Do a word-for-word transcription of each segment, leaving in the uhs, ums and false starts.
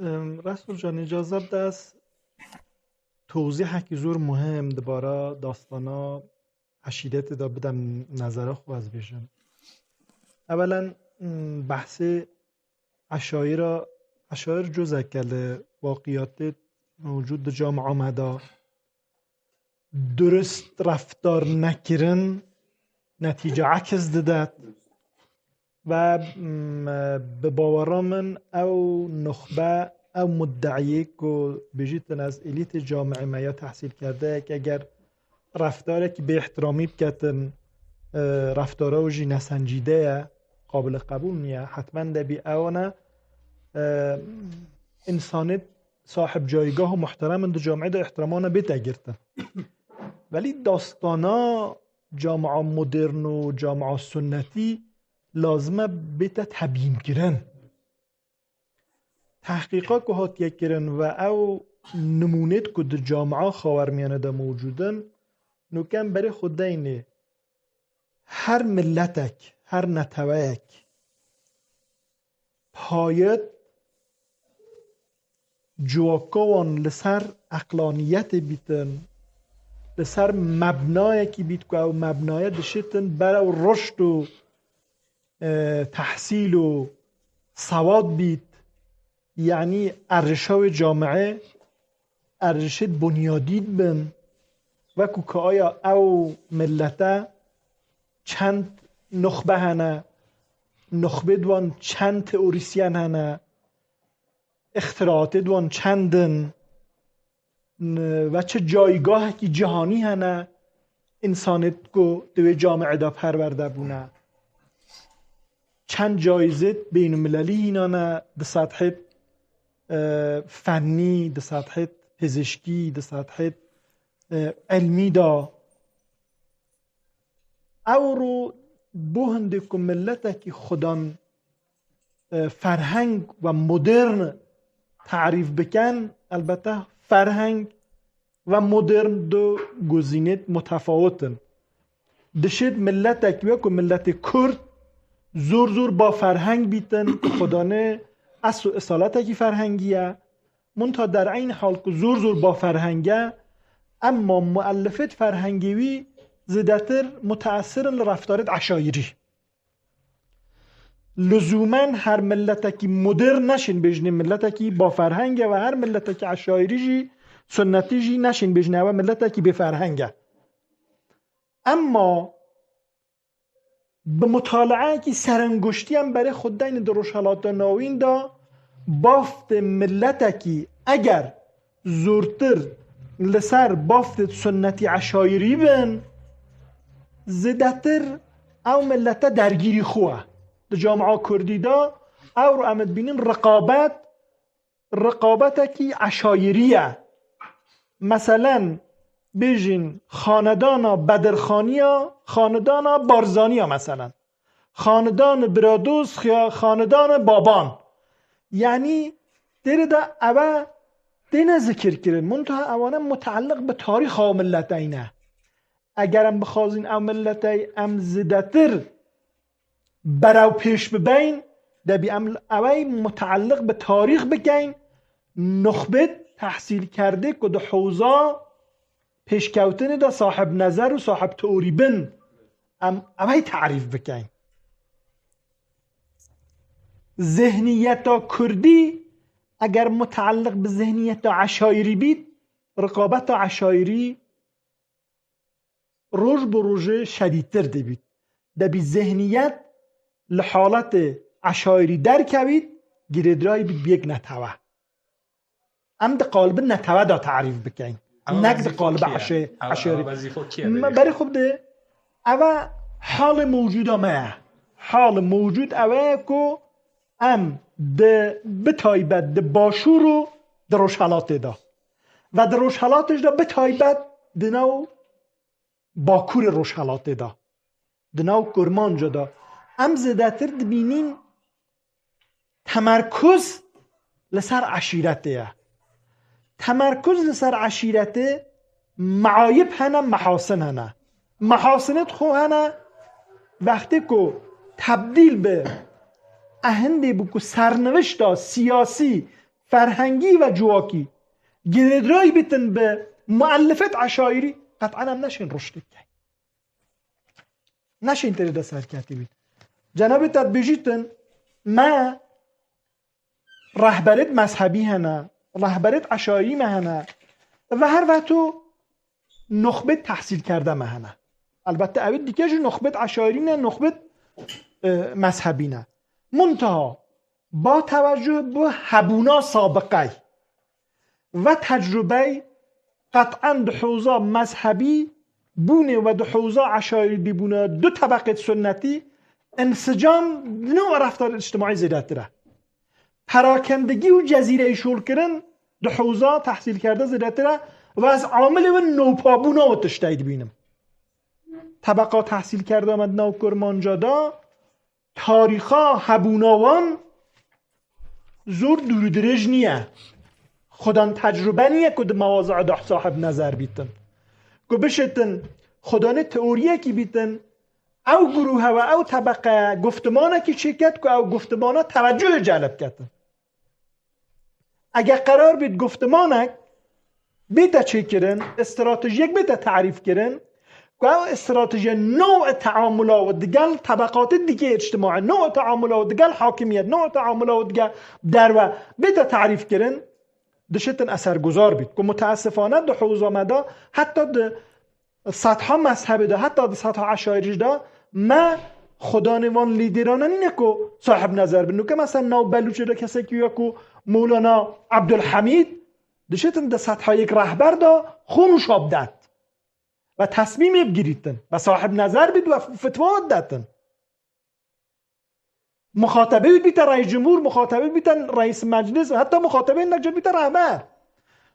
Em, Resul can, îcazet de ez tewzîhekî zor muhim di bara dastana eşîretê de bidem nezera xwe ez bêjim. Ewelen, em, behsê eşayira, eşayir cuzeke li waqiyatê mewcûd di camia me de durist reftar nekirin, netîce aks didet. Ve, m, bi bawera min ew nuxbe, ew muddeiyê ku bêjîtin ez elîtê camiyê me ya tehsîlkerdeyek eger reftarekî bêihtiramî biketin, e, reftara wî jî nesencîde ye, qabile qebûl niye, hetmen debî ew ne, e, însanêt sahib caygah û muhterem in di camiyê de îhtirama wan bête girtin. Welî dastana camia modern û camia sunnetî lazim e bête tebyînkirin. Tehqîqa ku hatiye kirin ve ew nimûnêt ku di camia Xawermiyane de mewcûd in, nûke em berê xwe deynê. Her miletek, her neteweyek payet civaka wan li ser eqlaniyetê bîtin, li ser mebnayekî bît ku ew mebnaye dişitin berew rişt û, e, tehsîl û sewad bît, yanî erişa wê camiyê erişêt bunyadî dibin, wekû ka aya ew milete çend nuxbe hene, nuxbêt wan çend teorîsyen hene, îxtiraatêt wan çend in, n-, ve çi caygahekî cîhanî hene, însanêt ku di wê camiyê de perwerde bûne. Çend cayîzêt beynulmilelî hînane di sethêt, e, fennî, di sethêt pizîşkî, di sethêt, e, ilmî de. Ewro bo hindê ku miletekî xudan, e, ferheng ve modern tarîf biken, elbette ferheng ve modern du guzînêt mutefawit in. Dişêt miletek wekû miletê Kurd zor zor ba ferheng bîtin, xudanê esl û isaletekî ferhengî ye. Munta der eyn hal ku zor zor ba ferheng e, emma muellifêt ferhengê wî zêdetir muteesir in li reftarêt eşayirî. Luzûmen her miletekî modern neşên bêjinê miletekî ba ferheng e ve her miletekî eşayirî jî, sunnetî jî neşên bêjinê ew e miletekî bêferheng e. Emma bi mutalaeyekî serenguştî em berê xwe deynin di Rojhelata Navîn de baftê miletekî eger zortir li ser baftê sunnetî eşayirî bin, zêdetir ew milete dergîrî xwe ye. Di camia kurdî de ewro em dibînin riqabet, riqabetekî eşayirî ye. Meselen, bêjin xanedana Bedirxaniya, xanedana Barzaniya meselen. Xanedana Biradoz, xiya-, xanedana Baban. Yanî têrê de ewe têne zikir kirin. Muntaha ewane muteelliq bi tarîxa ew miletey ne. Eger em bixwazin ew miletey em zêdetir berew pêş bibeyn, debî em ewey muteelliq bi tarîx bikeyn, nuxbet tehsîlkerdê ku di hewza pêşkewtinê de sahib nezer û sahib teorî bin, em ewey tarîf bikeyn. Zihniyeta kurdî eger muteelliq bi zihniyeta eşayirî bît, riqabeta eşayirî roj bi rojê şedîdtir dibît. Debî zihniyet li haletê eşayirî derkevît, girêdirayî bît bi yek netewe. Em di qalibin netewe de tarîf bikeyn. Ew Nek di wezîfa qaliba kî ye? Eşe-, Ew, eşêrî. Ew wezîfa kî ye Me-, berê? Berê xwe bide, ev e halê mewcûda me ye. Halê mewcûd ew e ku em di, bi taybet di başûr û di rojhelatê de ve di rojhelatê jî de bi taybet di nav bakurê rojhelatê de, di nav Kurmanca de, em zêdetir dibînin temerkuz li ser eşîretê ye. Temerkuz li ser eşîretê meayib hene, mehasin hene. Mehasinêt xwe hene, wextê ku tebdîl bi ehindê bû ku sernivişta siyasî, ferhengî ve civakî girêdayî bitin bi muellefet eşayirî, qet'an em neşên ruştê bikeyn. Neşên tê de serketî bîn. Cenabê te dibêjîtin, me rehberêt mezhebî hene, rehberêt eşayirî me hene. Ve her veto nuxbet tehsîlkerde me hene. Elbette ew dike jî nuxbet eşayirî ne, nuxbet, e, mezhebî ne. Muntaha ba tewecuh bi hebûna sabiqey ve tecrubey qet'en di hewza mezhebî bûnê ve di hewza eşayirî bûne du tebeqêt sunnetî insicam di nû reftar îctimaî zêdetir e. Perakendegî û cezîreyî şolkirin di hewza tehsîlkerde zêdetir e ve ez amilê win nopabûna û tiştey dibînim. Tebeqa tehsîlkerda me di nav Kurmanca de tarîxa hebûna wan zor dûr û dirêj niye. Xudan tecrube niye ku di mewazia de sahib nezer bîtin. Ku bişitin xudanê teoriyekî bîtin, ew guruhe ve ew tebeqe guftimanekî çêket ku ew guftimana tewecuhê celib ketin. Eger qerar bît guftimanek bête çêkirin, stratejiyek bête tarîf kirin, ku ew stratejiye new'e teamula û digel tebeqatê dike îctimaî, new'e teamula û digel hakimiyet, new'e teamula û digel derve bête tarîf kirin, dişitin eserguzar bît. Ku muteesifane di hewza me de heta di sedha mezhebê de, heta di sedha eşayirî de me xudanê van lîderane nîne ku sahib nezer bin. Nuke mesela nav Belûçê de kesekî wek ku Mewlana Abdulhamîd dişitin di sedha yek rehber de xwe nûşa bidet ve tesmîmê bigirîtin ve sahib nezer bît ve fitwa detin. Muxatebê wî bîte reis cumhur, muxatebê bîte reis meclis, heta muxatebê hinek car bîte rehber.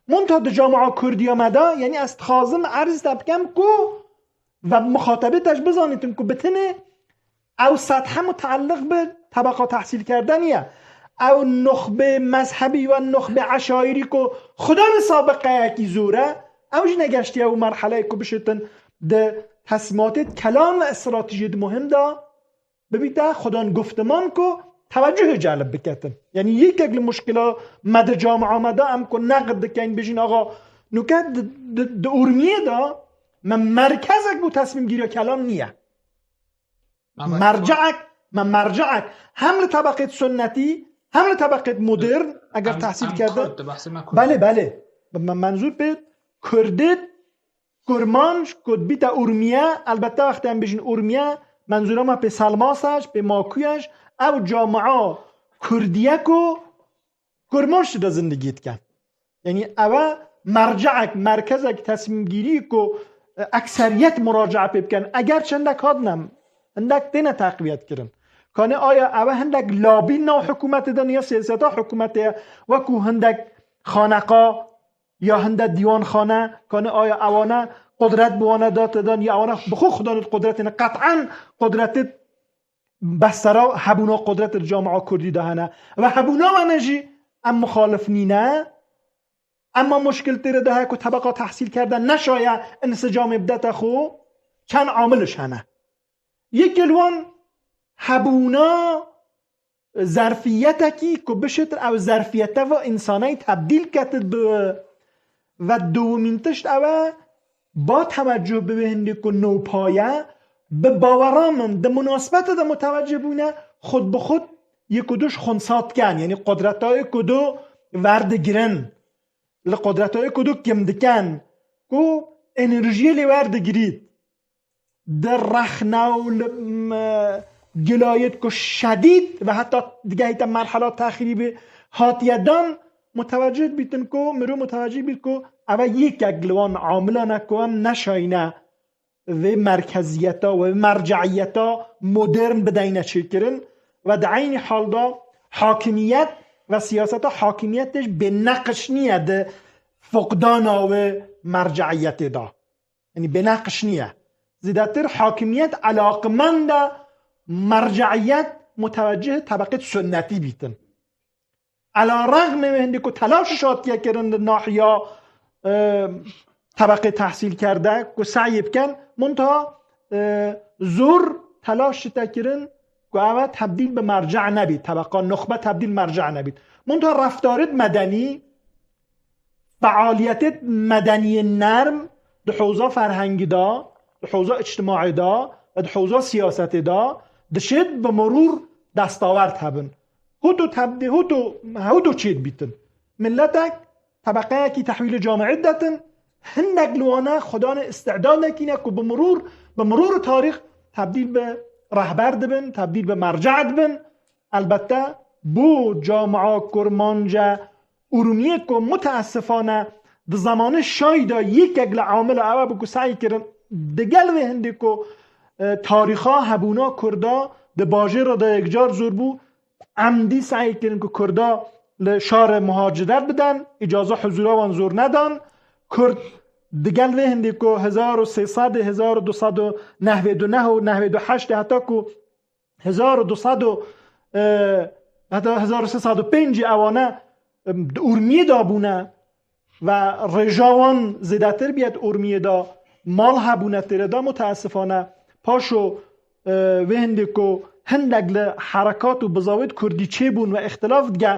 Munta di camia kurdiya me de, yanî ez dixwazim erz te bikem ku ve muxatebê te ji bizanîtin ku bi tinê ew sedhe muteelliq bi tebeqa tehsîlkerde niye. Ew nuxbê mezhebî ve nuxbê eşayirî ku xudanê sabiqeyekî zor e, ew jî negeştiye ew merheleyê ku bişitin di tesmîmatê kelam ve stratejiyê di muhim de bibîte xudan guftiman ku tewecuhê celib biketin. Yanî yekek li muşkila me di camia me de em ku neqd dikeyn bêjin axa nuke di, di, di Urmiyê de me merkezek bo tesmîmgîriya kelam niye. Ama Merceek, me merceek hem li tebeqêt sunnetî hem li tebeqêt modern eger Em, tehsîl em kerde. Kurd, tu behsê me Kurd. Belê, belê. Me menzûr pê Kurdêt Kurmanc ku dibîte Urmiye, elbette wextê em bêjin Urmiye, menzûra me pê Selmasa ji, pê Makuye ji, ew camia Kurdiye ku Kurmanc tê de zindegî dikin. Yanî ew e merceek, merkezek tesmîmgîrî ku, e, ekseriyet muracae pê bikin. Eger çendek hatine, hindek têne teqwiyet kirin. Kanê aya ew e hindek labî nav hikûmetê de niye siyaseta hikûmetê ye, wekû hindek xaneqa ya hinde dîwanxane, kanê aya ewane qudret bi wane date dan ya ewane bi xwe xudanê qudretê ne, qet'en qudretê bestera hebûna qudretê li camia kurdî de hene. Ve hebûna wane jî em muxalif nîne. Emma muşkil tê re de heye ku tebeqa tehsîl kerde neşaye insicamê bidete xwe, çend amiliş hene. Yekê li wan hebûna zerfiyetekî ku bişit ew zerfiyete ve însaneyî tebdîl ketit bi ve dowimîn tişt ew e, ba tewecuh bi wê hindê ku nowpaye, bi bawera min di munasibete de mutewecih bûne, xud bi xud yê ku du ji xunsa diken, yanî qudreta yê ku du werdigirin, li qudreta yê ku du kim diken, ku enerjiyê lê werdigirît. Di rexne û li, m-, gilayêt ku şedîd ve heta digehîte merhela texrîbê hatiye dan, mutewecih bîtin ku, mirov mutewecih bît ku ev e yekek li wan amilan e ku em neşayîne vê merkeziyeta, vê merceiyeta modern bideyne çêkirin ve di eynî hal de hakimiyet ve siyaseta hakimiyetê jî bêneqiş niye di fuqdana wê merceiyetê de. Yanî bêneqiş niye. Zêdetir hakimiyet elaqimend e merceiyet mutewecihê tebeqêt sunnetî bîtin. Ela rexmê wê hindê ku telaş hatiye kirin li nahiya, e, tebeqê tehsîl kerde ku seyê bikin, muntaha, e, zor telaş çite kirin ku ew tebdîl bi merce nebît, tebeqa nuxbe tebdîl merce nebît. Munta reftarit medenî, fealiyetêt medeniyê nerm di hewza ferhengî de, di hewza îctimaî de ve di hewza siyasetê de dişêt bi mirûr destawerd hebin. Huto tebdî, huto, huto çêt bîtin. Milletek tebeqeyekî tehwîlê camîet detin, hindek li wana xwedanê îstidadekî ne ku bi mirûr, bi mirûr tarîx tebdîl bi rehber dibin, tebdîl bi merce dibin. Elbette bo camia kurmanc e Urmiyê ku muteesifane di zemanê şayî de yekek li amila ew e bû ku seyî kirin digel vê hindê ku, e, tarîxa hebûna Kurda di bajêra de yekcar zor bû, emdî seyî kirin ku Kurda li şarê muhaciret biden, îcaza huzûra wan zor nedan. Kurd digel vê hindê ku hezar û sê sed, hezar û du sed û nehwêd û neh û nehwêd û heşt heta ku hezar û du sed û, e, heta hezar û sê sed û pêncî ewane, em, di Urmiyê de bûne ve rêja wan zêdetir bûye di Urmiyê de, mal hebûne têrê de, muteesifane paşo, e, vê hindê ku hindek li herekat û bizawêt kurdî çêbûn ve îxtilaf dige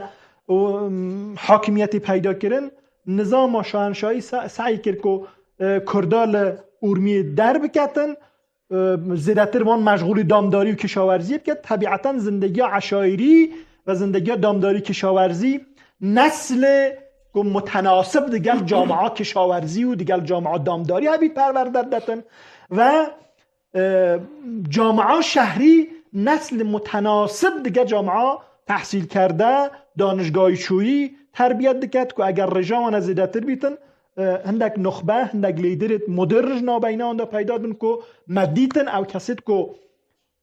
û, em, hakimiyetê peyda kirin, nizama şahenşahî se-, seyî kir ku, e, Kurda li Urmiyê derbiketin. E, zêdetir wan meşxûlî damdarî û kişawerziyê bike, tebieten zindegiya eşaîrî ve zindegiya damdarî kişawerzî neslê ku mutenasib digel camia kişawerzî û digel camia damdarî hebî perwerde detin ve, e, camia şehrî neslê mutenasib digel camia tehsîlkerde, danişgahî çûyî terbiyet diket ku eger rêja wan e zêdetir bîtin, e, hindek nuxbe, hindek lîderêt modern ji navbeyna wan de peyda bin ku me dîtin ew kesêt ku,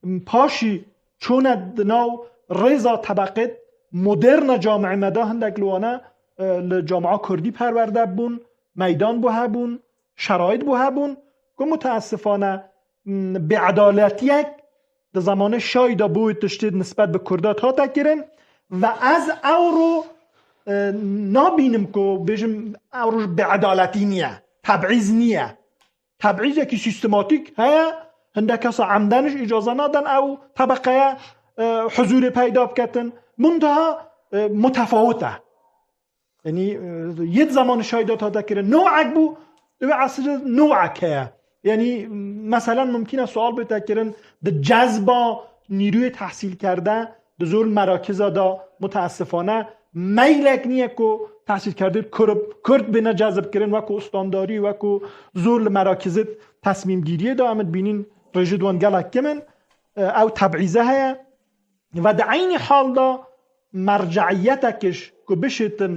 m, paşî çûne di nav rêza tebeqêt modern a camîê me de hindek li wana, e, li camîa kurdî perwerde bûn, meydan bû hebûn, şerait bû hebûn ku muteesifane, m, bêedaletiyek di zemanê şayî de bo wê tiştê nisbet bi Kurda hate kirin ve ez ewro, e, nabînim ku bêjim ewro ji bêedaletî niye, tebîz niye. Tebîzekî sîstematîk heye, hindek kesa emden ji îcaza nadin ew tebeqeye, e, huzûrê peyda biketin. Muntaha, e, mutefawit e. Yanî, e, yê di zemanê şayî de hate kirin newek bû, di vê esrê newek heye. Yanî, meselen mumkin e sual bête kirin, di cezba nîrûyê tehsîlkerde, di zor merakiza de muteesifane meylek niye ku tehsîlkerdê Kurd, Kurd bêne cezibkirin wekû ustandarî, wekû zor li merakizê tesmîmgiriyê de, em dibînin rêjê di wan gelek kim in. E, ew tebîze heye. Ve di eynî hal de merceiyeteke ji ku bişêtin,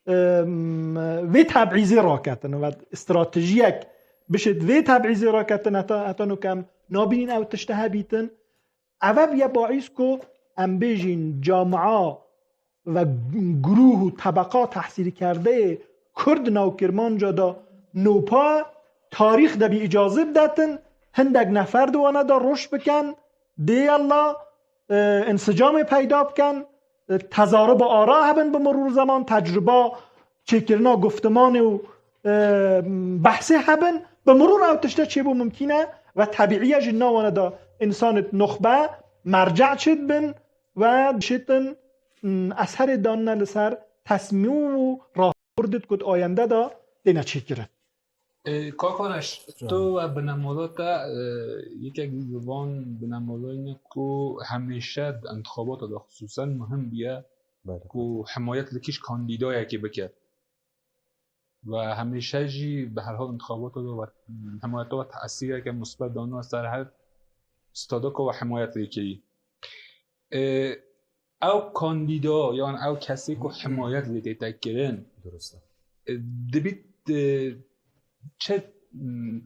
em, vê tebîzê raketin ve stratejiyek bişêt vê tebîzê raketin, heta, heta nû ke em nabînin ew tişte hebîtin. Ev e bûye baîs ku em bêjin camia ve grûh û tebeqa tehsîlkerdeyê Kurd nav Kirmanca de nopa tarîx de bî îcazê bidetin, hindek nefer di wana de roş bikin, dê yella, e, insicamê peyda bikin, e, tezariba ara hebin bi mirûr zeman, tecruba çêkirina guftimanê û, e, behsê hebin, bi mirûr ew tişte çêbû mumkîn e ve tebîî ye jî di nav wana de însanêt nuxbe merceh çêdibin ve dişêtin, m, eserê danine li ser tesmîm û raportêt ku di ayende de têne çêkirin. E, Kak Areş, tu we binemala te, e, yekek ji van binemala ne ku hemêşe di intixabata de xisûsen muhim bûye Belê. ku himayet li kîj kandîdayekê bike. Ve hemêşe jî bi her hal intixabata de we, himayeta we tesîreke musbet dana ser her stada ku we himayet lê kirî. E, ew kandîda yan ew kesê ku himayet lê tête kirin, Durust e. e, dibît, e, çi, m,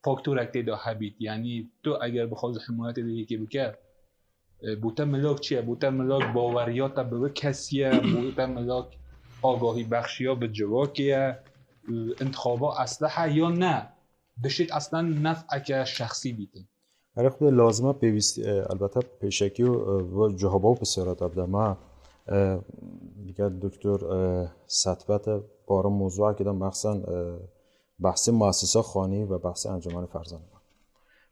faktorek tê de hebît? Yanî tu eger bixwazî himayetê lê yekê bike, e, bo te milak çi ye? Bo te milak baweriya te bi wê kesî ye? Bo te milak agahî bexşiya bi civakê ye? E, intixaba eslihe ya ne? Dişêt eslen nef'eke şexsî bîtin. Erê xwedê lazim e pêwîstî, e, elbete pêşekî û, e, va cihaba û pisyara te bide me. E, digel doktor, e, Setbet e, para mewzûekê de mexsen, e, behsê muessisa xanî ve behsê Encûmenê Ferzan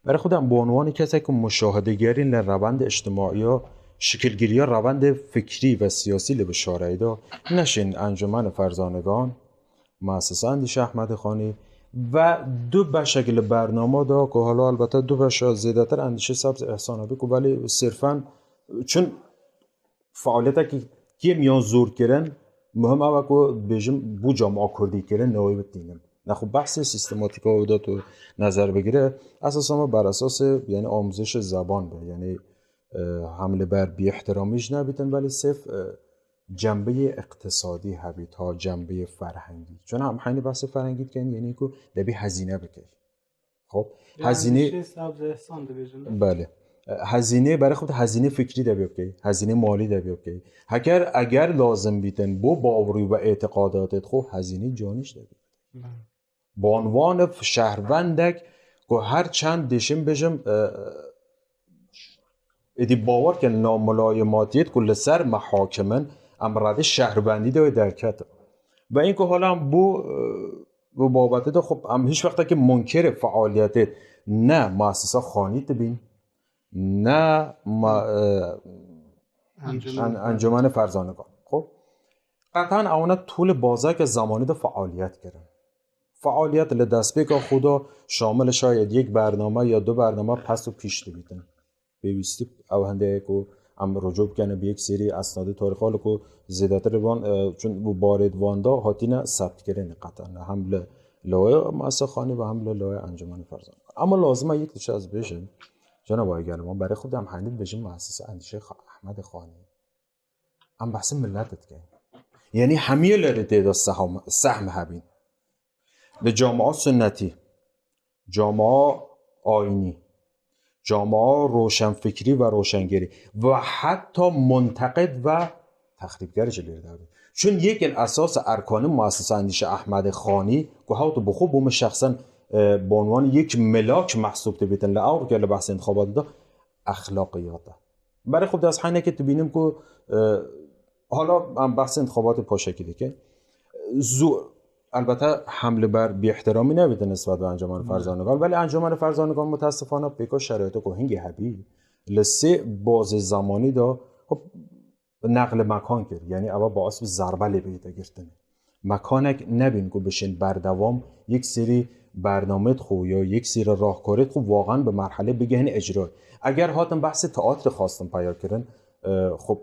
e. Berê xwe de em bi unwanê kesek ku muşahedegerîn li rewendê îctimaî ya şikilgiriya rewendê fikrî ve siyasî li bişareyê de neşên Encûmena Ferzanigan, Muessese Endîşe Ehmedê Xanî ve du beşek li bernama de ku hala elbette du beşa zêdetir Endîşe Sebz Îhsan Ebî ku belê sirfen çun fealiyetekî kêm yan zor kirin, muhim ew e ku dibêjim bû cama kurdî kirin, newê bitînim. Nexwe behsê sîstematîka wê de tu nezer bigire, esas ama ber esasê, yani amûzişê zeban be, yani, e, hem li ber bêihtiramî ji nebîtin, belê sêf, e, cembeyê iqtisadî hebî, ta cembeyê ferhengî. Çuna em heynî behsê ferhengî dikin, yani ku debî hezîne bikey. Xop, Yani hezînê şey, Sebze Ehsan dibêjin. Belê. E, hezînê, berê xwe de hezînê fikrî de bê bikey, hezînê malî de bê bikey. Heker eger lazim bîtin bo bawerî ve îtiqadatê xwe hezînê canî jî de bê. Belê. Banvan şehrvendek ku her çend dişim bijim, e, êdî bawer kin namulayematiyet ku li ser me hakim in, em redê şehrvendî de wê derketin. Ve in ku hala em bû, e, bu babetê de xwe em hiç wextekî munkirê fealiyetê ne Muessese Xanî dibîn, ne ma-, e, Encûmen. En-, Encûmenê Ferzanigan. Xwe qetan ewne tûlê bazeke zemanî de fealiyet kirin. Fealiyet li destpêka xwe de şamil şayed yek bername ya du bername pes û pîş dibîtin. Pêwîstî ew hende ye ku em rucû bikene bi yek serî esnadê tarîxan ku zêdetir li van, e, çun bi barê di van de hatine sebtkirinê qetan. Hem li lawê Muessese Xanî ve hem li lawê Encûmenê Ferzanigan. Ama lazim e yek tişt ez bêjim, cenab Aygel, wan berê xwe de em heynî dibêjin Muessese Endîşe Xa-, Ehmedê Xanî. Em behsê milet dikin. Yanî hemiyê lerê tê de seham-, sehm hebîn. Li camia sunnetî, camia ayînî, camia roşenfikrî ve roşengerî ve heta munteqid ve texrîbger jî lêr de hebîn. Çun yekên esas erkanî Muessese Endîşe Ehmedê Xanî ku hewt bi xwe bo min şexsen, e, bi unwan yek milak mehsûb dibîtin li Ewropa li behsê intixabatê de exlaqiyat e. Berê xwe bi dest heynekê dibînim ku, e, hala em behsê intixabatê paşekî dikin. Zû, elbette hem li ber bêihtiramî nebîtin nisbet bi Encûmena Ferzanigan, belê Encûmena Ferzanigan mutesifane pêka şerayetê ku hingê hebî, li sê bazê zemanî de, xwe neqli mekan kir. Yanî ev baş bi zerbe lê bihête girtin. Mekanek nebîn ku bişên berdewam yek serî bernameyê xwe ya yek serî rahkarê xwe waqan bi merhelê bigihîn icra. Eger hatin behsê teatrê xwestin peya kirin, e, xwe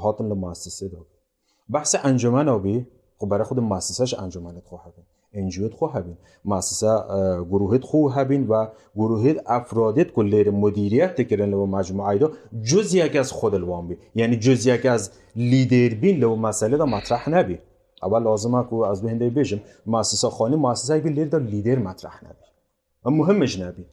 hatin li muessesê de. Behsê encûmena bî, xwe berê xwe di muessese ji encûmenê xwe hebîn. N G O xwe hebîn. Muessese, e, guruhê xwe hebîn ve guruhê efradê ku lêrê mudîriyet dikirin li we mecmuayê de, cuziyek ez xwe di li wan bî. Yanî cuziyek ez lîder bîn li we meselê de metreh nebî. Ew lazim e ku ez bi hindê bêjim, muessese xanî, muesseseyek bî lêr de lîder metreh nebî. Em muhim ji nebî.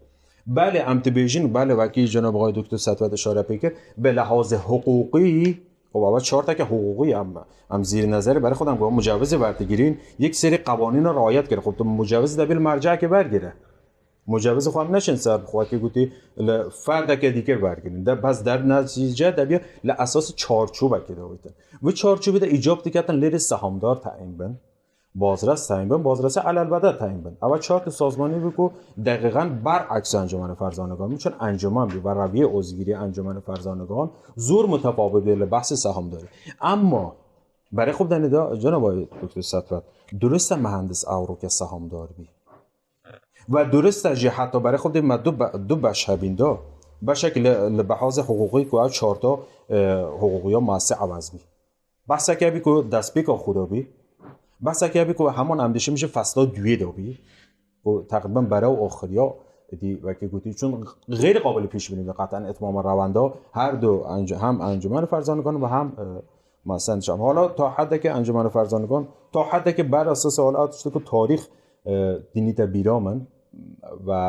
Belê em dibêjin, belê wekî cenab Agay Doktor Setwet işare pê kir, bi lehazê hiqûqî, û baba çar teke hiqûqî em, em zîr nezerê berê xwe de em ku mucawizê werdigirîn, yek serî qewanîna riayet kir. Xwe tu mucawiz de bil mercekê wergire. Mucawiz xwe em neşin ser xwe ki gotî li ferdeke dîke wergirin. De bes der netîce de bî li esas çarçovekê de wîtin. Vî çarçovê de îcab diketin lêrê sehamdar teyîn bin. Bazres teyîn bin, bazrese elelbede teyîn bin. Ev çar tu sazmanî bû ku deqîqen bereksê Encûmena Ferzanigan bû. Çun encûmen bû ve reviyê ozgirî Encûmena Ferzanigan zor mutefawit bû li behsê sehamdarî. Emma berê xwe bidenê de cenab Doktor Setwet, durist e muhendis ewroke sehamdar bî. Ve durist e jî heta berê xwe dê me du be-, du beş hebîn de. Beşek li, li behazê hiqûqî ku ev çar ta, e, hiqûqiya muessesê ewez bî. Behseke bî ku destpêka xwe de bî. Behseke bî ku heman em dişim ji fesla duyê de bî. Ku teqrîben berew axiriya dî wekî gotî. Çun xeyr qabil pêşbînî bî qeten îtmama rewenda her du enc-, hem Encûmena Ferzanigan ve hem, e, muessesê Endîşe. Hala ta hedeke Encûmena Ferzanigan, ta hedeke ber esas hala tiştê ku tarîx, e, dînî te bîra min ve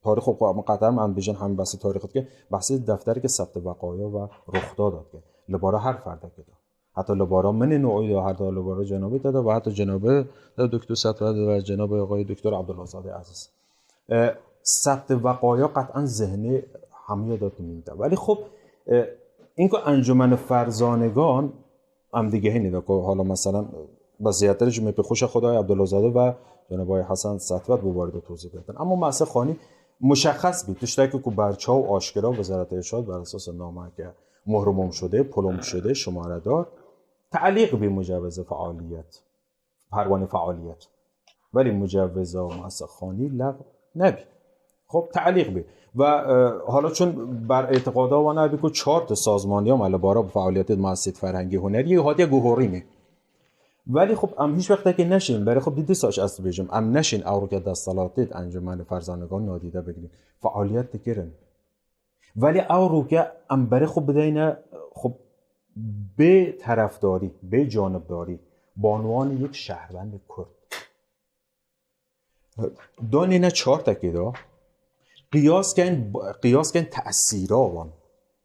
tarîx û qe-, qetem em bijin hem behsê tarîx dike, behsê deftereke sebt veqaya ve ruxdada dike. Li bara her ferdekê de. Heta li bara min ê noî de, heta li bara cenabê te de ve heta cenabê te Doktor Setwet ve cenabê Agay Doktor Abdulazadê Eziz. E, sebt veqaya qetan zihnê hemiya de dimîn de. Welî xwe, e, înku Encûmena Ferzanigan em digehînî de ku hala meselen, e, bi zêdetir ji me pê xweşa Xwedayê Abdulazade ve cenabê Hesen Setwet bi werde tozî girtin. Ama muessesê xanî مشخص بی، تشتکی که برچاو آشکرا وزارت ارشاد بر اساس نامه که مهر و مم شده، پلم شده، شماره دار، تعلیق بی مجوز فعالیت، پروانه فعالیت، ولی مجوز مؤسسه خانی لغو نبی. خب تعلیق بی و حالا چون بر اعتقادا و نبی که چهار تا سازمانی هم علی بارا به فعالیت مؤسسه فرهنگی هنری هاتیه گوهورینه. ولی خب ام هیچ وقت که نشین، برای خب دیدی ساش است بیجم، ام نشین او رو که دستالاتید انجمن فرزانگان نادیده بگیرین، فعالیت دکرن. ولی او رو که ام برای خب بدینه خب به طرفداری، به جانبداری، به عنوان یک شهروند کرد. دانینه چهار تکی دا قیاس کن، قیاس کن تأثیرا وان.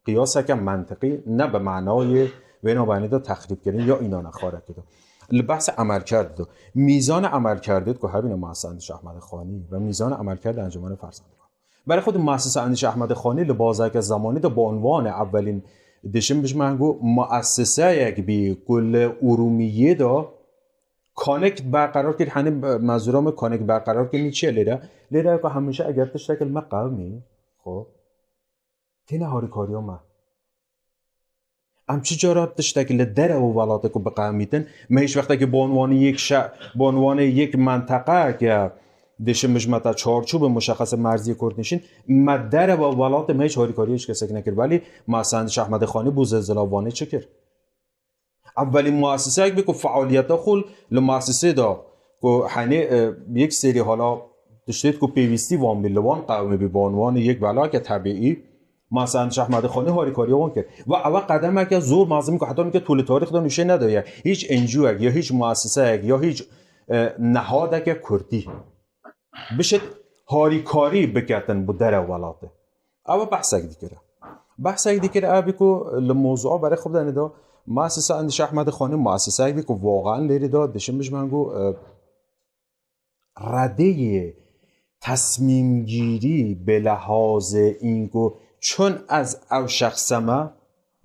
قیاسه که منطقی، نه به معنای وینا بینی دا تخریب کردن یا اینا نخاره کده. لبحث عمل کرده دا. میزان عمل کرده که همین مؤسسه اندیش احمد خانی و میزان عمل کرده انجمن فرزند. برای خود مؤسسه اندیش احمد خانی لبازه که زمانی دا به عنوان اولین دشم بجمنگو مؤسسه یک بی کل ارومیه دا کانکت برقرار کرد، هنی منظورم کانکت برقرار کردن چیه لیره؟ لیره که همیشه اگر تشتکل ما قومی، خب، تینه هاریکاریا ما. ام چی جارا تشتکل دره و ولاته که بقومیتن، ما هیچ وقت که به عنوان یک شهر، به عنوان یک منطقه که دشمش متا چارچوب مشخص مرزی کرد نشین، ما دره و ولاته ما هیچ هاریکاری هیچ کسی نکرد، ولی ما سندش احمد خانی بو زلزله وانه چه کرد؟ اولین مؤسسه یک بی که فعالیت خو ل مؤسسه دا که هنی یک سری حالا دشتید که پیوستی وان بی لوان قومی بی به عنوان یک بلاک طبیعی مؤسسه اندیش احمد خانی هاریکاری وان کرد و او قدمه که زور مازم که حتی که طول تاریخ دا نوشه ندایه هیچ انجیو یا هیچ مؤسسه یا هیچ نهادک کردی بشد هاریکاری بکتن بو دره ولاته. او بحثک دیکره. بحثک دیکره او بی که لموضوع برای خود دنه دا مؤسسه اندیش احمد خانی مؤسسه بی که واقعا لیری دا دشم بجمن گو رده تصمیم گیری به لحاظ اینکو چون از او شخصمه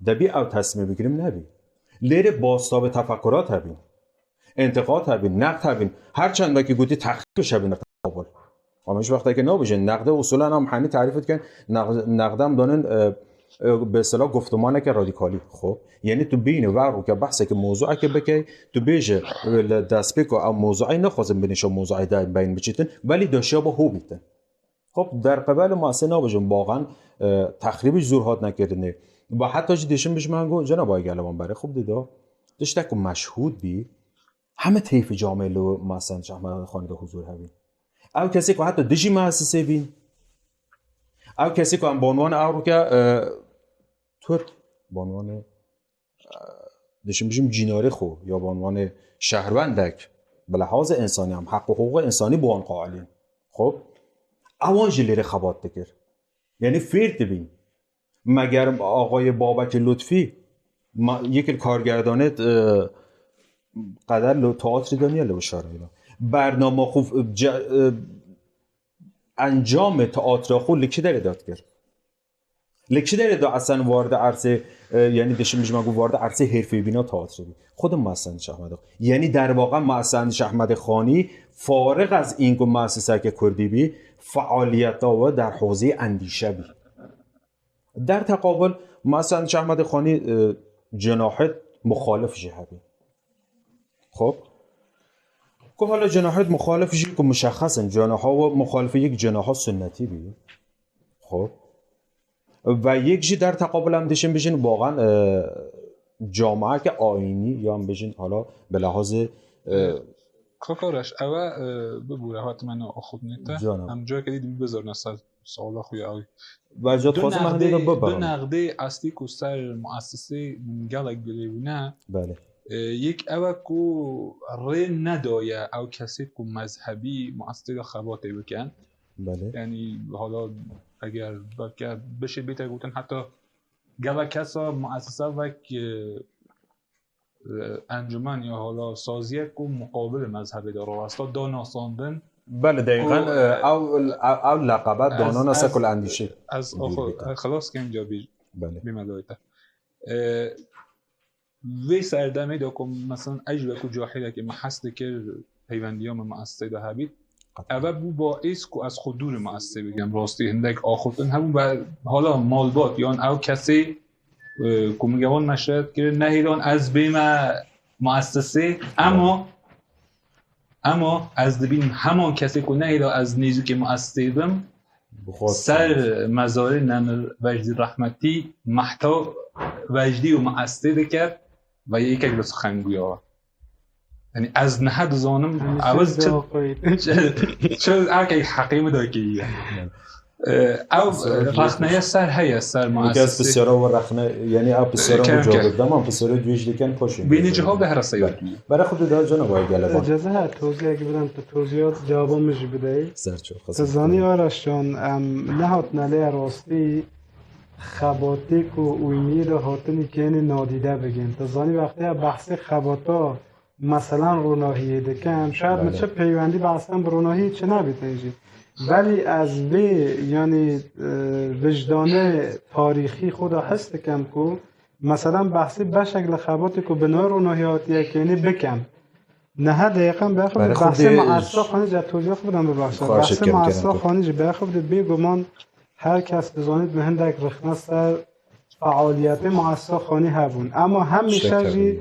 دبی او تصمیم بگیرم نبی. لیره باستاب تفکرات هبین، انتقاد هبین، نقد هبین، هر چند وکی گوتی تخریبش هبین قبول. اما هیچ وقتی که نبیجن نقد اصولا هم هنی تعریف کن نقد، نقدم دانن به اصطلاح گفتمانه که رادیکالی. خب یعنی تو بین و رو که بحثه که موضوعه که بکی تو بیجه دست بکو او موضوعی نخوازم بینیشو موضوعی دا بین بچیتن ولی داشیا با هو بیتن. خب در قبال مؤسسه نبیجن واقعا تخریبش زور هات نکردنه و حتی جی دیشم بجمن گو جناب آقای گلوان بره خب دیدا دشتک مشهود بی همه طیف جامعه لو مؤسسه اندیش احمد خانی دا حضور هبین. او کسی که حتی دژی مؤسسه بین، او کسی که هم به عنوان او رو که ترک به عنوان دشم بجم جیناری خو یا به عنوان شهروندک به لحاظ انسانی هم حق و حقوق انسانی بوان قائلین. خب اوان جی لیره خبات دکر یعنی فیر دبین. مگر آقای بابک لطفی یک کارگردانه قدر لو تئاتر دنیا لو شاراینا برنامه خو انجام تئاتر خو لکی داره داد کرد. لکی داره دا اصلا وارد عرصه یعنی دشم بجمن گو وارد عرصه حرفی بینا تئاتر بی. خود مؤسسه اندیش احمد یعنی در واقع مؤسسه اندیش احمد خانی فارغ از اینکه مؤسسه که کردی بی فعالیت و در حوزه اندیشه بی. در تقابل مؤسسه اندیش احمد خانی جناحت مخالف جه هبی. خب که حالا جناحت مخالف جی که مشخصن جناحا و مخالف یک جناحا سنتی بی. خب و یک جی در تقابل هم دشم بجن واقعا جامعه که آینی یا هم بجن حالا به لحاظ کاکارش اوه ببوره حتما آخود نیته هم جا که دیدی بزار نسل سوال خوی اوی و جا تازه من دیدم ببرم نقده اصلی که سر مؤسسه گلک گریبونه بله یک اوه کو ری ندایه او کسی کو مذهبی مؤسسه خباتی بکن بله یعنی حالا اگر بلکه بشه بیته گوتن حتی گله کسا مؤسسه وک انجمن یا حالا سازیه کو مقابل مذهبی داره راستا دا ناساندن بله دقیقا او او لقبه دانان است کل اندیشه از خلاص که اینجا بی بله بیمه دایته وی سەردەمەی دا کو مەسەلەن ئەژ وەکو جاحیلێکی من حەز دکرد پەیوەندیە من مەئەسسەی دا هەبیت Eve bû baîs ku ez xwe dûrê meesisê bigirim. Rastî hindek axiftin hebû ve hala malbat yan ew kesê, e, ku min gewan meşweret kirin, nehêlan ez bême meesisê. Ema, ema ez dibînim heman kesê ku nehêla ez nêzîkê meesisê bim, ser mezarê Nemir Vecdî rehmetî mehta Vecdî û meesisê diket ve yekek li sixengûya. Yanî ez niha dizanim, ew çi, çi erkek heqê min dakiriye. Ew rexneye ser heye, ser meesisê. Kes pisyara we rexne, yanî ew pisyara we cevap dema, pisyara dûj dikin poşin. Bênî cihab de here seyar. Bere xwe de cana vay gele bak. Ceza he, toziyek bidan tu toziya cevaba min jî bideyî. Ser çok. Tu zanî Araşcan, em nehatine lê rastî xebatê ku ûyniyê de hatinî kênê nadîde bigên. Tu zanî wextê behsê xebata meselan ronahiyê dikem. Şayad min çi peywendî behsen bi ronahiyê çi nebîtin jî. Belî ez vê, yanî, e, wijdanê tarîxî xwe de his dikem ku, meselan, behsê beşek li xebatê ku bi navê ronahiyê hatiye kênê bikem. Niha deqan bexwe behsê meesisa xanî ji toziya xwe bidan bibexşe. Behsê meesisa xanî ji bexwe bêguman her kes dizanît bi hindek rixne ser fealiyetê meesisa xanî hebûn. Ema hemîşe jî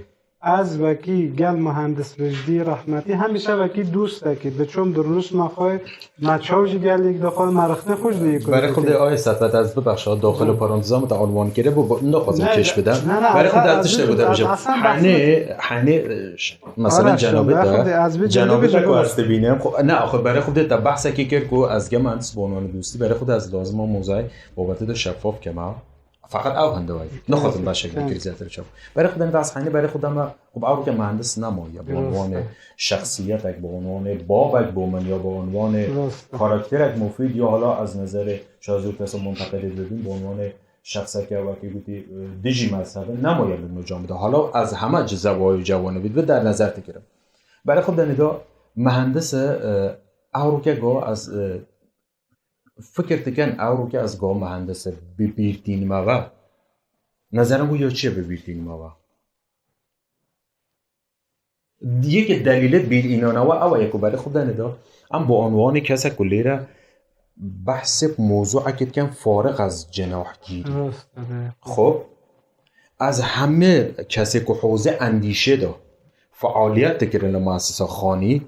ez wekî gel muhendis Vecdî rehmetî, hemîşe wekî dostekî diçûm dirnûsma xwe, me çaw jî gelek dixwe, me rixnê xwe jî lê Berê xwe de ay Sefet, ez bibexşa, daxil û paranteza min te anwan kiriye, bo naxwazim kêş bide. Berê xwe de ez tiştek bide bijim. Henê, henê, e, ş-, mesela cenabê te, cenabê te ku ez dibînim, xwe, ne, axir berê xwe de te behsekê kir ku ez ge muhendis bi onwanê dostî, berê xwe de ez lazim a mozayê babetê de şeffaf kema. Feqet ew hende wayî. Nexwazim beşek dikir zêdetir çav. Berê xwe de nivas heyne, berê xwe de me, xwe bi ewroke muhendis nemaye. Bi onwanê şexsiyetek, bi onwanê babek bo min ya bi onwanê karakterek mufîd ya hala ez nezerê şazûr kesa munteqedê dibîm, bi onwanê şexseke wekî gotî, e, dijî mezhebin nemaye li nûcan bide. Hala ez heme ci zewayê cewanibî bi dernezer dikirim. Berê xwe de nida muhendis e, ewroke go ez, e, Fikir dikin, ewroke ez go muhendis e, bi bîr tînime ve. Nezerin ku ya çi ye bi bîr tînime ve? Yekê delîlê bîr înana we ew e ku berê xwe de nida. Em bi onwanê kesek ku lêre behsê mozûekê dikin fariq ez cenahgîrî. Xwe, ez hemî kesê ku hozê endîşê de fealiyet dikirin li muessisa xanî,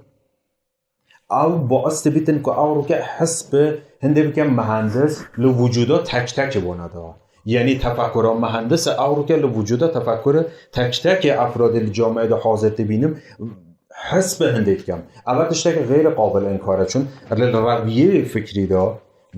Ew baş dibîtin ku ewroke his bi hindê bike muhendis li wicûda tek tekê wana de. Yanî tefekura muhendis ewroke li wicûda tefekura tek tekê efradê li cameyê de hazir dibînim, his bi hindê dikim. Ev tiştekî xeyrê qabil inkar e, çun li reviyê fikrî de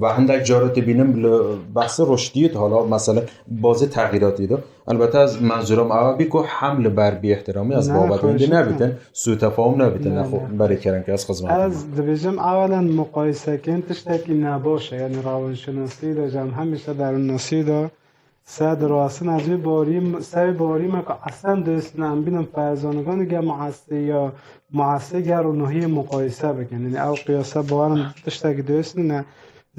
Ve hindek cara dibînim li behsê roştiyê de hala, meselen, bazê texîratî de. Elbette ez menzûrim ew bî ku hem li ber bêîhtiramî ez babetê hindê nebîtin, sûtefahûm nebîtin, nexwe berê kerem ke ez xizmet. Ez dibêjim, ewelen muqayisekên tiştekî nebaş e, yanî rawinşinasî de, ji em hemîşe derûnnasî de, Sed rasin ez wê barî, serê barî me ku esen dêstin em bînin ferzanigan ge muhesê ya muhesê ge ronahiyê muqayese bikin. Yanî ew qiyase bawerim tiştekî dêstin e.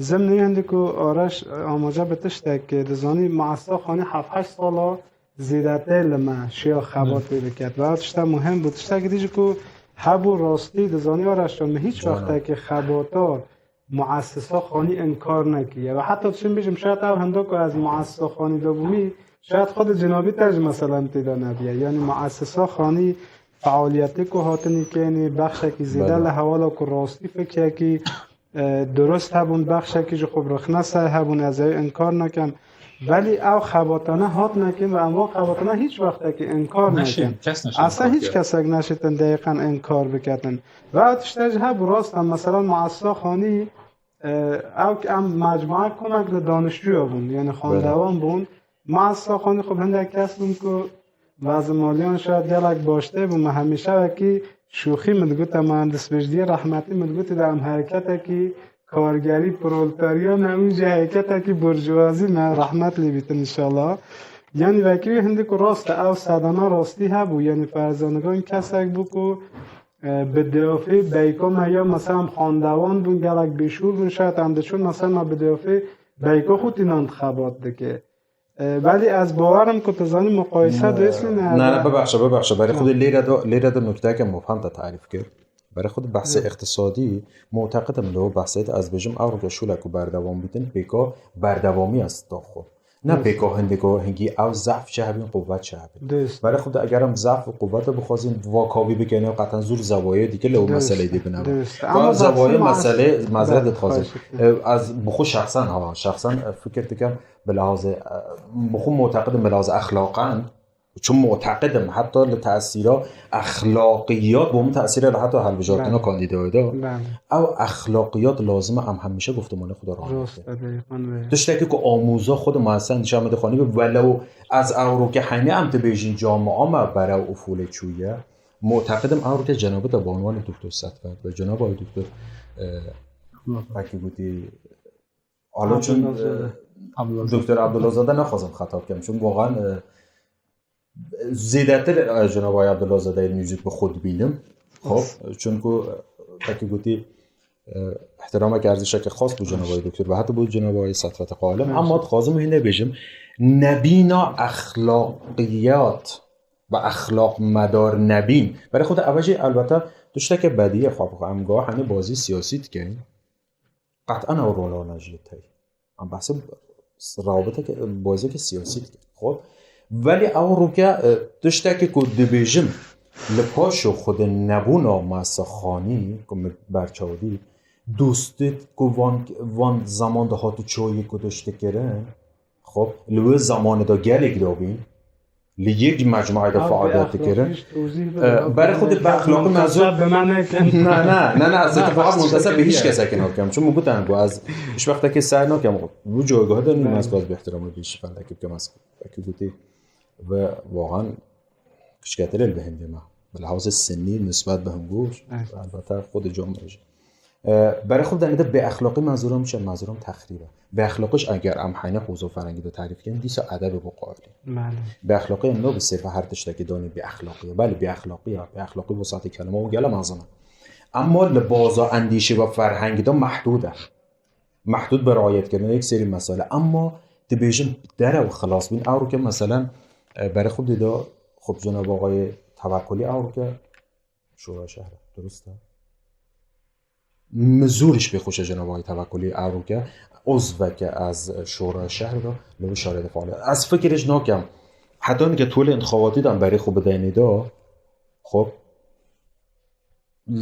Zimnê hindî ku Araş amaje bi tiştek dizanî, muhesa xanî heft heşt sala zêdetir li me şiya xebatê biket. Ve ew tişte muhim bû. Tiştekî dî jî ku hebû rastî dizanî Araş min hîç wextekî xebata muessisa xanî inkar nekiriye. Ve heta çim bêjim, şayet ew hindek ku ez muessisa xanî de bûmî, şayet xwe de cenabî te jî meselen tê de nebiye. Yanî muessisa xanî fealiyetê ku hatinî kenî, bexşekî zêde li hewala ku rastî fikrekî, e, durust hebûn, bexşekî ji xwe bi rixne ser hebûn, ez ê inkar nekem. Belî ew xebatane hat nekin ve em van xebatane hîç wextekî inkar nekin. Esa hîç kesek neşitin deyiqen inkar biketin. Ve ew tişte jî hebû rast e, meselan, muessisa xanî, e, ew ki em mecmuek komek li danişçûya bûn, yanî xwendevan bûn. Muessisa xanî xwe bi hindek kes bûn ku bazimaliyan şayet gelek baştir bû. Me hemîşe wekî şûxî min digote, muhendis Vecdiyê rehmetî min digotî de em hereketekî kargerî, proletarya ne, û jî hereketekî burjuvazî ne, rehmet lê bîtin înşallah. Yanî vekirî hindî ku rast e, ew sedema rastî hebû, yanî ferzanigan kesek bû ku, e, bi diyafê beyka me ya mesela em xwendevan bûn, gelek bêşûr bûn, şayet em diçûn mesela me bi diyafê beyka xwe tînan xebat dike. E, belê ez bawerim ku tu zanî muqayese dêsî ne. Ne, ne, bibexşe, bibexşe. Berê xwe de lêre de, lêre de nukteyeke mubhem te tarîf kir. Berê xwe di behsê iqtisadî, muteqid im li behsê de ez bêjim, ew rûke şûle ku berdewam bîtin, pêka berdewamî ez daxwe. Ne pêka hindê ku hingî ew zehf çi hebîn, quwet çi hebîn. Berê xwe de eger em zehf û quwete bixwazin vakavî bikin, qeten zûr zewayê dike li ew meseleyê dê bine. Ew zewayê meselê, mezret dixwazim. Ez bi xwe şexsen, ha, şexsen fikir dikim, bi lihazê, bi xwe muteqid im, bi lihazê exlaqan, çi muteqid im, heta li tesîra exlaqiyat bo min tesîrê li heta hilbijartina kandîdayê de. Ew exlaqiyat lazim e em hemîşe guftumanê xwe de rayetin. Tiştekî ku amûza xwe de mesela endîşa me dixwanî be, welew ez ew rûke heynê em dibêjin camia me berew ufûlê çûye. Muteqid im ew rûke cenabê te bi unwanê Doktor Setfet ve cenabê wî Doktor, e, wekî gotî, Alo, çün, Abdullah Zade. Doktor Abdullah Zade naxwazim xeta bikim. Çün wexan, e, zêdetir, e, cenabê Abdullah Zade nêzîk bi xwe dibînim. Xop, çunku, e, wekî gotî, e, îhtiramek erzişeke xas bo cenabê doktor ve heta bo cenabê Setfet Qalim. Ama dixwazim hîne bêjim, nebîna exlaqiyat ve exlaq medar nebîn. Berê xwe de ev jî elbette tişteke bedî ye, xwe bi xwe em gava henî bazî siyasî dikeyin. Qet'en ew rol nayê jî tey. Em behsê rawabiteke, bazeke siyasî dikin. Xwe, belê ew rûke, e, tiştekê ku dibêjim, li paşo xwe de nebûna Masexanî, ku min berçaw dît, dostît ku van, van zeman de hatu çayê ku dişt dikirin, xwe, li wê zemanê de gelek dabîn, li yek mecmuayê de faaliyet dikirin. E, berê xwe de bi exlaqî mezûr. Ne, ne, ne, ne, ez ê faqat munteseb bi hiç kesekî nakim. Çimkî gotin ku ez hiç wextekê ser nakim. Bu coygahê de nîm ez ku ez bi îhtîramê bi hiç fendekî bikim ez. Wekî gotî ve wexan kişketirê li bi hindê me. Bi lihazê sinnî nisbet bi hingoş, elbette xwe de cam bêje. E, berê xwe de ne de bêexlaqî mezûram çi? Mezûram texrîb e. Bêexlaqî jî eger em heyne hûzo ferengî de tarîf kirin, dîsa edebê bo qailî. Belê. Bêexlaqî em nabin sêfa her tiştekî danî bêexlaqî ye. Belê, bêexlaqî ye. Bêexlaqî wesatê kelime û gele mezin e. Emma li baza endîşî ve ferhengî de mehdûd e. Mehdûd bi riayetkirinê yek serî mesele. Emma dibêjin derew xilas bîn, ew rûke meselen, e, berê xwe de da xwe bi cenab axayê Tevekulî ew rûke Şora Şehre, durust e. Min zûr ji pê xweşe cenabê Tevekulî ew rûke, uzveke ez Şora Şehre de li wî şarê de faaliyet. Ez fikirê jî nakem. Heta nike tolê intixabatî de em berê xwe bideyne de, xwe,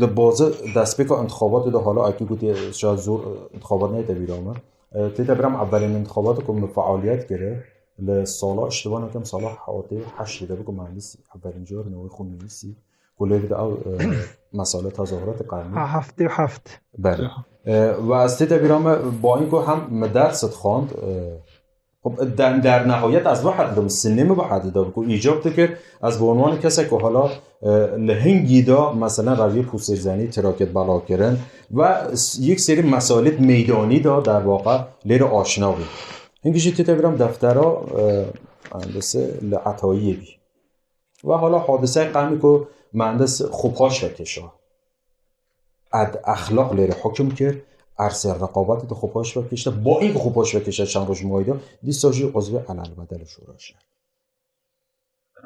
li baza destpêka intixabatê de hala ekî gotî şa zor, e, intixabat neyte bîra me. E, tê de biram evelên intixabatê ku min faaliyet kiri, li sala, êştiba nekim sala hewtê heştê de bû ku min nivîsî, evelîn car navê xwe nivîsî. Ku lê de ew, e, mesele tezahurata qewmî. Ha, heftê û heft. Belê. E, ve ez tê de bîra me, ba înku hem min ders dixwand, e, xwe, der, der nihayet ez wahid dibim, sinnê min wahid dibim, ku îcab dikir, ez bi unwanê kesek ku hala, e, li hingî de, meselen, reviyê pûsêrzenî, tiraket bela kirin ve s-, yek serî mesailêt meydanî de derwaqa lê re aşina bû. Hingî jî tê de bîra me deftera, e, mühendisê li Etayiyê bî. Ve hala hadiseyê qewmî ku muhendis xwe paş ve kişa. Ed exlaq lê re hukm kir, ersê reqabatê de xwe paş ve kişte, ba înku xwe paş ve kişte çend roj mawî de, dîsa jî uzvê Elelbedel û Şora Şehre.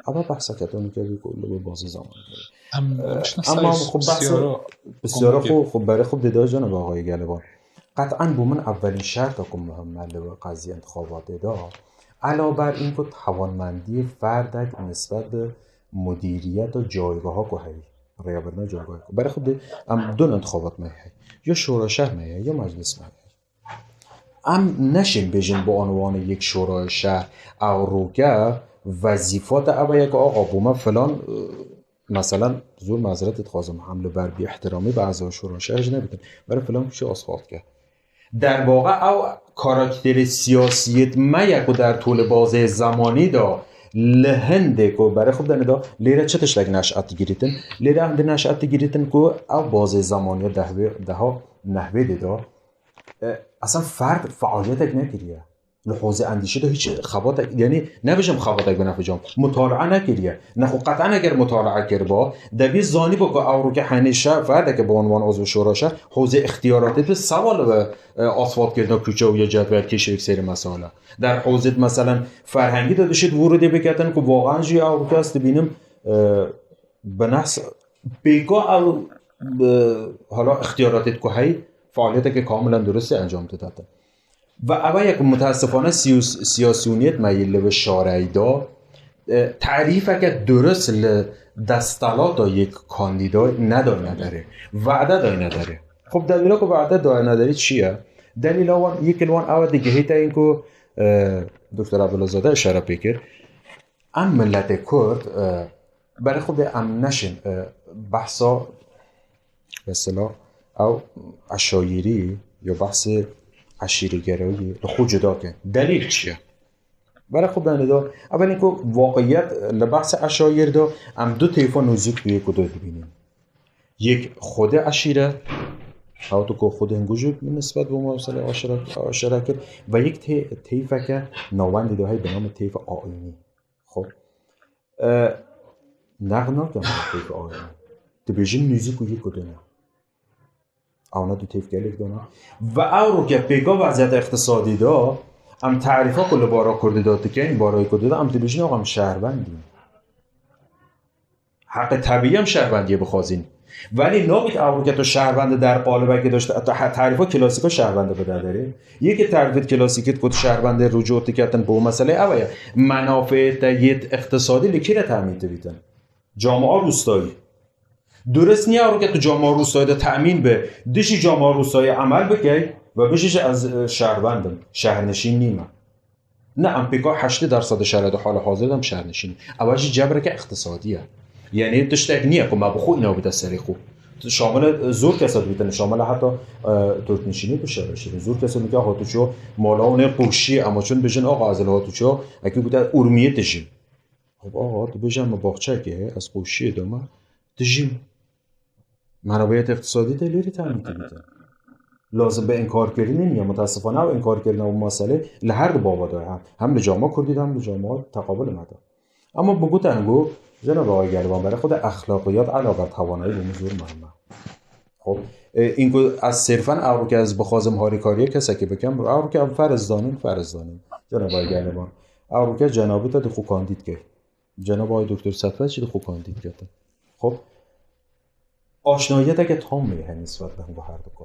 Eva behseke te nûke bî ku li wê bazê zemanê de. Em, e, rişne em ser xwe behsê, pisyara, pisyara xwe, xwe berê xwe dê da cenab axayê gelê van. Qet'en bo min evelîn şerta ku muhim e li wê qeziyê intixabatê de, elaber înku tawanmendiyê ferdek nisbet bi mudîriyeta caygeha ku heyî, rêyebirina caygeha ku. Berê xwe dê em du intixabat me heye. Ya Şora Şehre me heye, ya Meclis me heye. Em neşên bêjin bi unwanê yek Şora Şehre ew rûke wezîfata ew e ku axa bo me filan, e, meselen, zor mezretê dixwazim, em li ber bêîhtiramî bi ezaya Şora Şehre jî nebitin. Berê filan kuşê asfalt ke. Derwaqa ew karakterê siyasiyêt me ye ku der tolê bazê zemanî de li hindê ku berê xwe bidene de lê re çi tiştek neş'et digirîtin? Lê re hindê neş'et digirîtin ku ew bazê zemanî ya dehvê, deha nehvê de de, e, eslên ferd fealiyetek nekiriye. Li hozê endîşî de hiç xebatek, yanî nebêjim xebatek bi nefê cam, mutalaa nekiriye. Nexwe qet'en eger mutalaa kiriba, debî zanîba ku ew rûke henê şe-, ferdeke bi unwan uzvê Şora Şehre, hozê îxtiyaratê de sewal ve, e, asfaltkirina kuçe û ya cadweyekêşê yek serî mesele. Der hozê de meselen ferhengî de dişêt vûrûdê biketin ku wexan jî ew rûke ez dibînim, e, bi nehs pêka ew hala ixtiyaratê ku hey faaliyeteke kamilen durust e encam didate. Ve ev ye ku mutesifane siyos-, siyasiyoniyet me yê li bi şareyda, e, tarîfeke durust li destelata yek kandîda nedayne derê. Vade dayne derê. Xub delîla ku vade dayne derê çi ye? Delîla wan, yek li wan ew e digihîte yên ku, e, Doktor Abdulazade işare pê kir. Em miletê Kurd, e, berê xwe de em neşin, e, behsa mesela ew eşayirî ya behsê eşîregerayî li xwe cuda kin. Delîl çi ye? Berê xwe bene de, evelên ku waqiyet li behsê eşayir de em du têfa nûzik bi yek û du dibînin. Yek xwedê eşîre, hewtu ku xwedê hingû jî nisbet bo mesela aşire, aşire kir ve yek tê-, têfeke navendî de hey bi namê têfa ayînî. Xwe, e, neq nakin têfa ayînî. Dibêjin nûzik û yek û du ne. Ewna du têf gelek dana. Ve ewro ke pêka vaziyeta iqtisadî de, em tarîfa ku li bara Kurdî de dikin, barayê Kurdî de, em dibêjin, "Axa, em şehrvendî." Heqê tebî em şehrvendiyê bixwazîn. Velê nabit ewro ke tu şehrvendî der qalibekê de, tu he-, tarîfa klasîka şehrvendî bide derê. Yekê tarîfet klasîkî ku tu şehrvendê rûcû diketin bo meselê ew ye. Menafê te yê iqtisadî li kî re temîn dibîtin? Camia rûstayî. Durist niye ewro ke tu camia rûstayî de temîn be, dijî camia rûstayî emel bikey ve bijî jî ez, e, şehrvend im, şehrnişîn nîme. Ne, em pêka heştê dersedê şerê de hala hazir de em şehrnişîn. Ew jî cebreke iqtisadî ye. Yanî tiştek niye ku me bi xwe îna bide serê xwe. Şamile, e, zor kesa dibîtin, şamile heta, e, Turknişînî bişereşînin. Zor kesa nike hatiço mala ûnê qûşî, ama çun bijin axa ez li hatiço, eki gute Urmiyê dijîm. Xwe axa, tu bêje me baxçekê, ez qûşiyê dome, dijîm. Menabeyet iqtisadî de lêrî temîn dibîtin. Lazim bi înkarkirinê niye, mutasifane ew înkarkirina ew meselê li her du bava de hem, hem li cama Kurdî de hem li cama teqabilê me de. Ama bi gote hingû, Cenab Axa Gelîban berê xwe de exlaqiyat elaqa tewanayî bo min zor muhim e. Xwe, e, înku ez sirfen ewro ke ez bixwazim harîkariyê kesekî bikim, ewro ke em ferz danîn, ferz danîn. Cenab Axa Gelîban. Ewro ke cenabî te di xwe kandîd key. Cenab Axa Doktor Setvet jî di xwe kandîd ketin. Xwe, aşnayiyeteke tam me heye nisbet bi hingû herduka.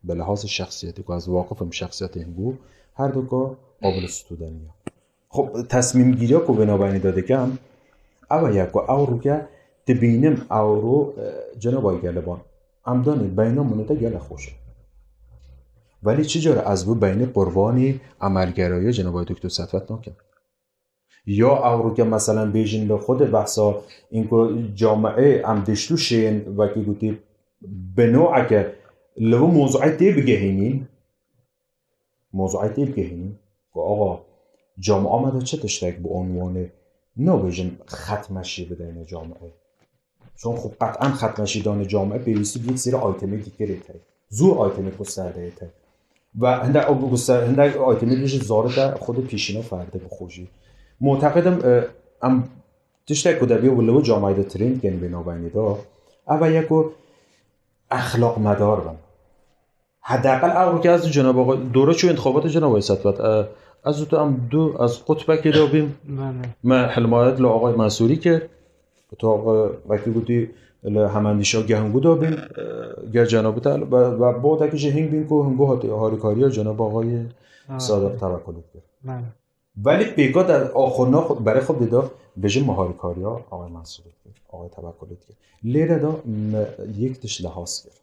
Bi lihazê şexsiyetê ku ez waqif im şexsiyetê hingû herduka qabil stûde niye. Xwe, tesmîmgîriya ku vê navbeyinê de dikim, ew e ya ku ewro ke dibînim ewro, e, Cenab Axa Gelîban. Em danê beyna min û te gelek xweş e. Velê çi cara ez bi beynê qurbanî emelgeraya Cenab Axa Doktor Setvet nakim. Ya ewro ke meselen bêjin li xwe de behsa înku camiê em dişt û şên wekî gotî bi noeke li vî mewzuê tê bigehînîn, mewzuê tê bigehînîn ku axa camia me de çi tiştek bi onwanê nabêjin xetmeşî bideyne camiê. Çon xwe qet'en xetmeşîdanê camiê pêwîstî bi yek seri aytemê dîkirê te. Zor aytemê ku ser de ye te. Ve hinde ew bi guster, hinde aytemê bêjî zarê te xwe de pîşîna ferdê bi xwe jî. Muteqid im, e, em tiştek ku debê li wî camiê de trend kên vê navbeyinê de, ev e ku exlaqmedar bin. Hedeqel ewro ke ez û Cenab Axa, dora çû intixabatê Cenab Axa Setvet. E, ez û tu em du, ez qutbekê de bîm. Bele. Me hilmayet li Axayê Mensûrî kir. Tu, e, wekî gotî li hemendîşa geh hingû de bîm. E, geh Cenab te, ve, ve botekî jî hing bîn ku hingû hatî harîkariya Cenab Axayê Sadiq Tevekulî kir. Bele. Belê pêka de axurna xwe, berê xwe dida, bêjim me harîkariya Axayê Mensûrî kir, Axayê Tevekulî kir. Lêre de me yek tişt lehaz kir.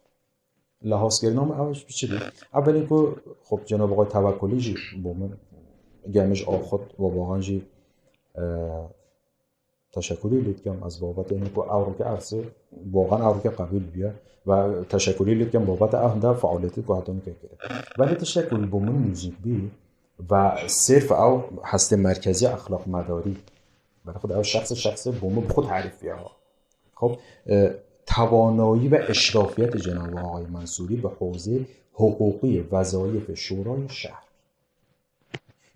Lehazkirina min ew ji çi bû? Evelên ku xwe Cenab Axa Tevekulî jî bo min, gel min ji axut û baxan jî, e, teşekurî lê dikim ez babetê hîn ku ewro ke ersê, baxan ewro ke qebûl bûye ve teşekurî lê dikim babeta ew hinde faaliyetê ku heta nûke kire. Belê tiştek ku bo min nûzîk bî ve sirf ew hestê merkezî exlaqmedarî. Berê xwe de ew şexsê, şexsê bo min bi xwe tarîf bûye. Xwe, e, tewanayî ve eşrafiyetê Cenab Axayê Mensûrî bi hozê hiqûqî, wezayîfê şorayê şehr.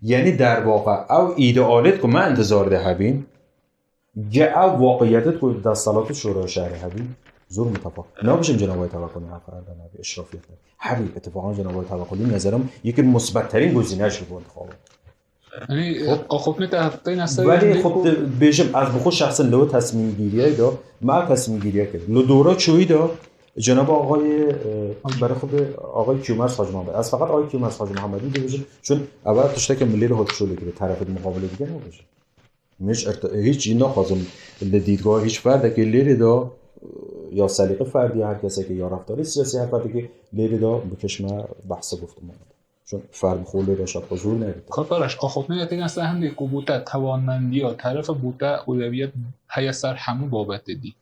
Yanî derwaqa ew îdealêt ku me intizar de hebîn, ge ew waqiyetet ku desthilatê şorayê şehrê hebîn, zor mitefaq. Nabêjim Cenab Axayê Tevekulî ew qerar de nebî, eşrafiyet de. Hebî, ittifaqan Cenab Axayê Tevekulî nezerim yekî musbetterîn guzîne ji bo intixabat. Yanî, Xwe, axuftnê te hefteyê neste belê yanî xwe ku di-, bêjim, ez bi xwe şexsen li wê tesmîmgîriyê de, me ev tesmîmgîriye kir. Li dora çûyî de, جناب آقای، اه، برای خود آقای کیومرث حاج محمد. از فقط آقای کیومرث حاج محمدی ببیجن، چون اول تشتک ملی رو حاج شده که به طرف مقابل دیگه نبیجن. هیچ ارت-، هیچ ناخوازم لە دیدگاه هیچ فردێکی لێرەدا، یا سلیقە فردی هەر کەسێکی یا ڕەفتاری سیاسی هەر فردێکی لێرەدا بکەشمە بەحسە گفتمان. چون فرد خۆ لێرە شاد حضور نەبێت. کاک ئارش، ئاخافتنەیەتێک هەستە هەندێک و بوتە توانمەندیە تەرەفە بوتە ئەولەویەت هەیە سەر هەموو بابەتێدی.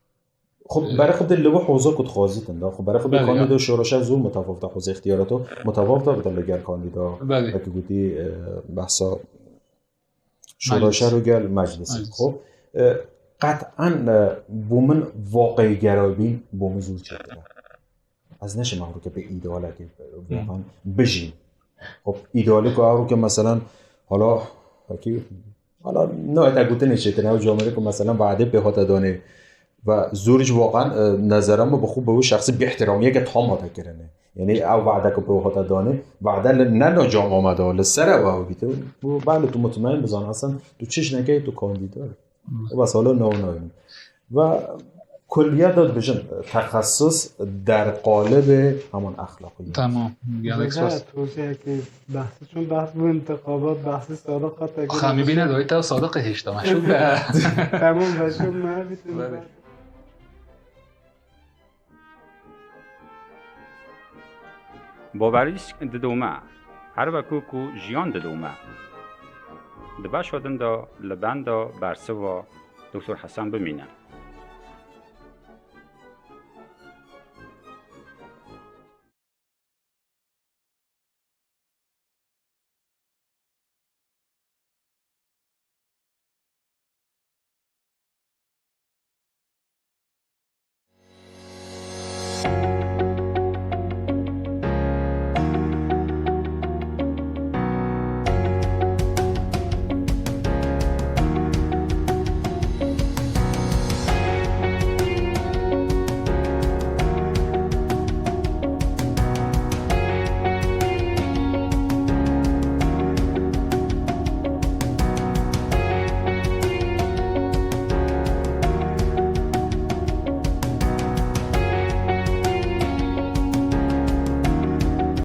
خب، اه، برای خود لبو حوزه کد خواهیتن دا. خب، برای خود بله، کاندیدا یا. شورش زور متفاوت حوزه اختیاراتو متفاوت بوده لگر کاندیدا. بله. وقتی گوتی، اه، بحثا شورش مجلس. رو گل مجلس. مجلس. خب، اه، قطعاً، اه، بو من واقعی گرایی بین، بو من زور چتره. از نشم امرو که به ایدئاله که واقعاً بجیم. خب، ایدئالی که امرو که مثلاً حالا، وکی، حالا نه، تا گوتنی چتره، او جامعه که مثلاً وعده به هاتا دانه و زورش واقعاً، اه، نظرم به خوب به او شخصی بی احترامیه که تام هاتا کرنه. یعنی او وعده که به هاتا دانه، وعده ل-، نه ناجام آمده، لسر او او بیته. و بله، تو مطمئن بزن، اصلاً تو چش نکهی تو کاندیدای. و بس حالا نو نو. و کلیه داد بجن، تخصص در قالب همان اخلاقی. تمام. گلک سپاس. توضیح که بحث، چون بحث بو انتخابات، بحث صادق خط اگر خمی بینه دایتا صادق هشتا مشروب. تمام، مشروب ما بیتیم. بله. Bawerîsk didome, her wekû ku jiyan didome. Di beşa din de li benda bersiva Doktor Hesen bimînin.